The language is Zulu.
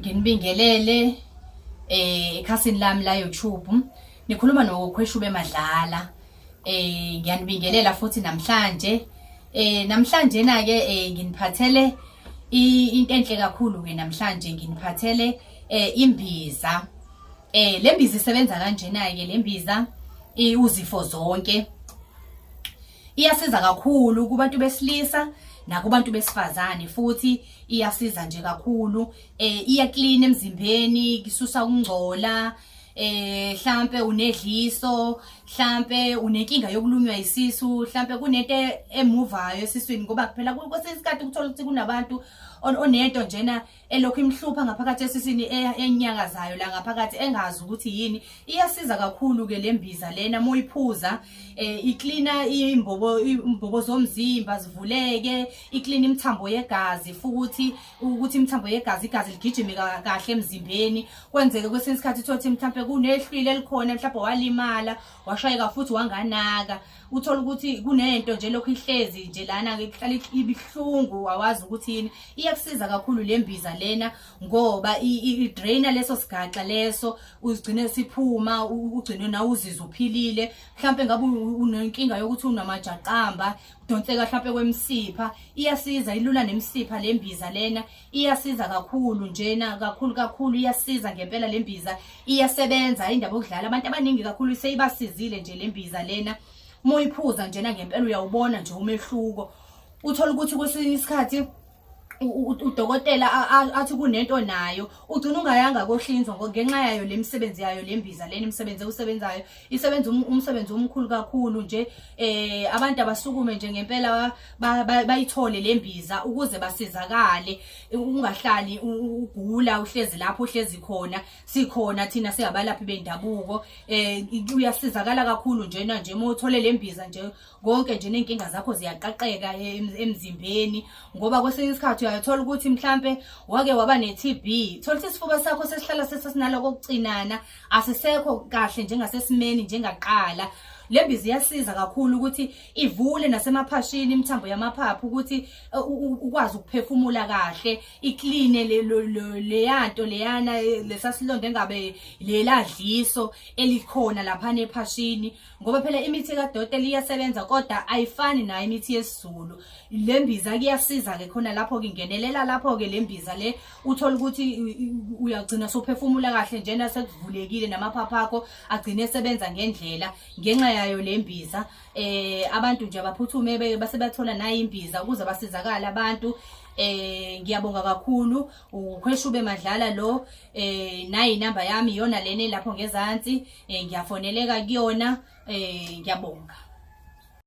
Nginibingelele ekhasini lami la YouTube. Nikhuluma noKhweshube Madlala. Ngiyanibingelela futhi namhlanje. Namhlanje na ke nginiphathele into enhle kakhulu ke namhlanje nginiphathele imbiza. Lembiza isebenza kanjena ke lembiza uzifo zonke. Iyasiza kakhulu kubantu besilisa nakubantu besifazane futhi iyasiza nje kakhulu. Iyaklina emzimbeni, isusa ukungcola. Hlampe unedliso, hlampe unenkinga yokulunywa isisu, hlampe kunento emuvayo esiswini, ngoba phela kwesinye isikhathi ukuthola ukuthi kunabantu onento njena elokhu imhlupha ngaphakathi esiswini, enyakazayo la ngaphakathi, engazi ukuthi yini. Iyasiza kakhulu ke lembiza lena moyiphuza, iklina imbobo zomzimba zivuleke, iklina imithambo yegazi futhi, ukuthi imithambo yegazi, igazi ligijime kahle emzimbeni. Kwenzeke kwesinye isikhathi uthola mhlambe kunehlwile elikhona, mhlawumbe walimala, washayeka futhi wanganaka, uthola ukuthi kunento nje lokhu ihlezi nje lana, ihlala ibihlungu, awazi ukuthi yini. Iyakusiza kakhulu le mbiza lena ngoba i-draina leso sigaxa leso, uzigcine siphuma, ugcine nawe uzizwe uphilile. Mhlambe ngabe unenkinga yokuthi unamajaqamba, kudonseka mhlambe kwemisipha, iyasiza, ilula nemisipha le mbiza lena. Iyasiza kakhulu njena, kakhulu kakhulu, iyasiza ngempela le mbiza, iyasebenza. Indaba yokudlala, abantu abaningi kakhulu seyibasizile nje le mbiza lena. Uma uyiphuza njena ngempela uyawubona nje umehluko. Uthola ukuthi kwesinye isikhathi udokotela athi kunento nayo, ugcina ungayanga kohlinzwa ngenxa yayo le misebenzi yayo le mbiza lena, imisebenzi ewusebenzayo. Isebenza umsebenzi omkhulu kakhulu nje. Abantu abasukume nje ngempela bayithole le mbiza ukuze basizakale. Ungahlali ugula, uhlezi lapho uhlezi khona. Sikhona thina singabalaphi bendabuko. Uyasizakala kakhulu njena nje uma uthole le mbiza nje, konke nje ney'nkinga zakho ziyaqaqeka emzimbeni, ngoba kwesinye isikhathi uyathola ukuthi mhlampe wake waba ne-TB, thola ukuthi isifuba sakho sesihlala sesinaloko okucinana, asisekho kahle njengasesimeni njengaqala. Le mbiza iyasiza kakhulu ukuthi ivule nasemaphashini, imithambo yamaphaphu, ukuthi ukwazi ukuphefumula kahle, ikline leyanto leyana, lesasilonda engabe leladliso elikhona laphana ephashini, ngoba phela imithi kadokotela iyasebenza kodwa ayifani nayo imithi yesiZulu. Le mbiza kuyasiza ke khona lapho ke, ingenelela lapho ke le mbiza le, uthola ukuthi uyagcina sophefumula kahle njena, sekuvulekile namaphaphu akho agcine esebenza ngendlela ngenxa yayo le mbiza. Abantu nje abaphuthume base bathola nayo imbiza ukuze basizakale abantu. Ngiyabonga kakhulu, uKhweshube Madlala lo. Nayi inamba yami, iyona lena lapho ngezansi, ngiyafoneleka kuyona. Ngiyabonga.